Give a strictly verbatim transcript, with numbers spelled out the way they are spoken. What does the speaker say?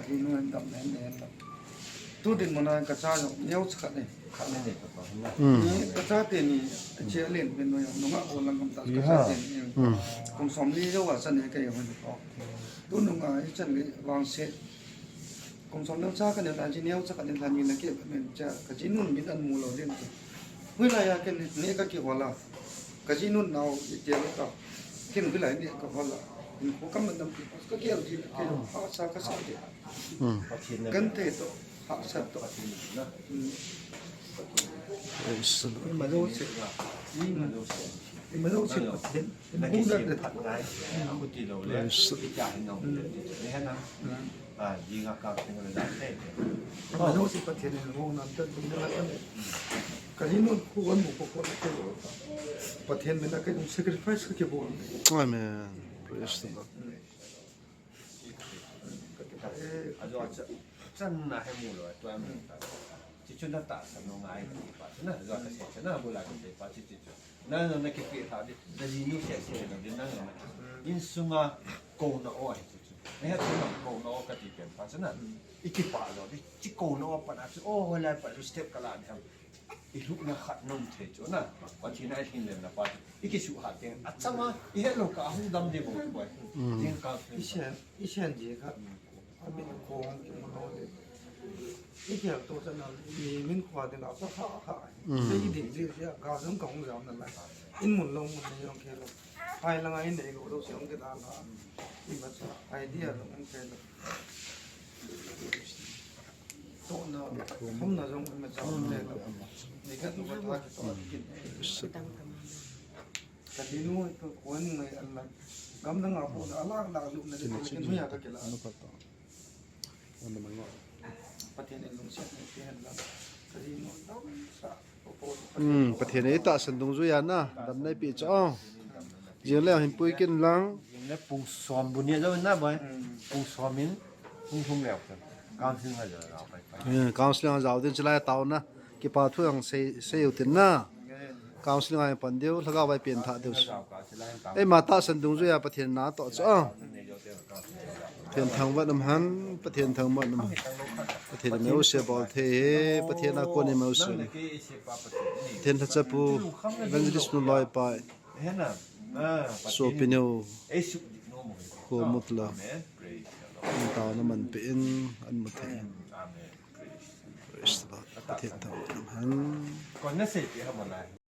Inu en dam nen nen dam. Tu dinmun a ka cha jong neo cha khat ni. Khat ni ni ka pa na. Hmm. Ni ka chate ni che len pen no jong nunga o lang kam ta ka chate ni. Hmm. Kum som li jo a chan ni ka jong ni. Tu nunga i chan ni vangse. Kum som neo cha ka ni la ji neo cha ka ni la ni na ke men cha ka ji nun min an mu lo din. Hui la ya ke ni ka ki wala. Ka ji nun nau i te lo ta. Kin hui la ni ka wala. In ko kam dam ki ka ke ji ke ha sa ka sa ke. Hmm. Kan te to, hahsat to. Hmm. Praise the Lord. Ima lo se. Ima lo se. Ima lo se. Pathen. Ima lo se. Praise the Lord. Hmm. Ima lo se Pathen in hong nam ta ding na la. Ka ji nun ko wan mo ko ko ke lo. Pathen min a ka sacrifice ka ke bo. Amen. Praise the Lord. Ajo cha, chan na he mu lo, tua mu ta. Chi chu na tahsan nung a i ti pa chu na, ajo ka se chu na, bu la ka se pa chi chi chu. Na, na, na kipe tha di, na ji nu se se na di na, na. Insung a ko na o hi chu chu. Na he chu na ko na o ka ti pen pa chu na. I kipa lo di, chi ko na o pa na chu, o, ho lai pa chu step ka la di ham. I lhutna khat na um thei chu na. Pathen a i lhinglelna pa chu. I kisuhat teng. Achama, i het lou kah a hung dam ding bou boi. Mm. Jing ka I sen, i sen ji kha. A min kong ki mun lo le. I kial to cha na, mi min khua ding a pa kha kha. Mm. Sei ding ji ji a, ka jong ka hung jam na lai. In mun lo mun ni jong ke lo. Hai langa in nei lo lo se hung ke da la. I ma cha, idea lo hung ke lo. Tohna, thumna jong ima chang le. Ni ka tu ka tha ki to kin. Ka ti nu to ko ni ngai an la. Gam dang a ko na la la lu na de kin ya ka kila. Pathen in lungset ni ti hen la. Ka ti nu dam sa. Hmm, Pathen in tahsan dungjuia na, damna eipeh chu. Jing le hin pui kin lang. Jing le pung som bu ni a jo na bai. Hmm. Pung som in, pung thum le. Counseling a jo na bai. Hmm, counseling a jo din chulai tao na. Kipa thu ang sei, sei u tin na. Counseling a pan diu, lhagao vai pen tha diu. Eima tahsan dungjuia Pathen na toh chu. Pathen thangvah in um hen, Pathen thangvah in um hen. Pathen in eima jouse bol thei e, Pathen a kon eima jouse. Pathen lhacha pu, Evangelist nu loi pa. Sopi nu. Khomutla. Taona man pe in, an mu thei. Praise the Lord. Pathen thangvah in um hen.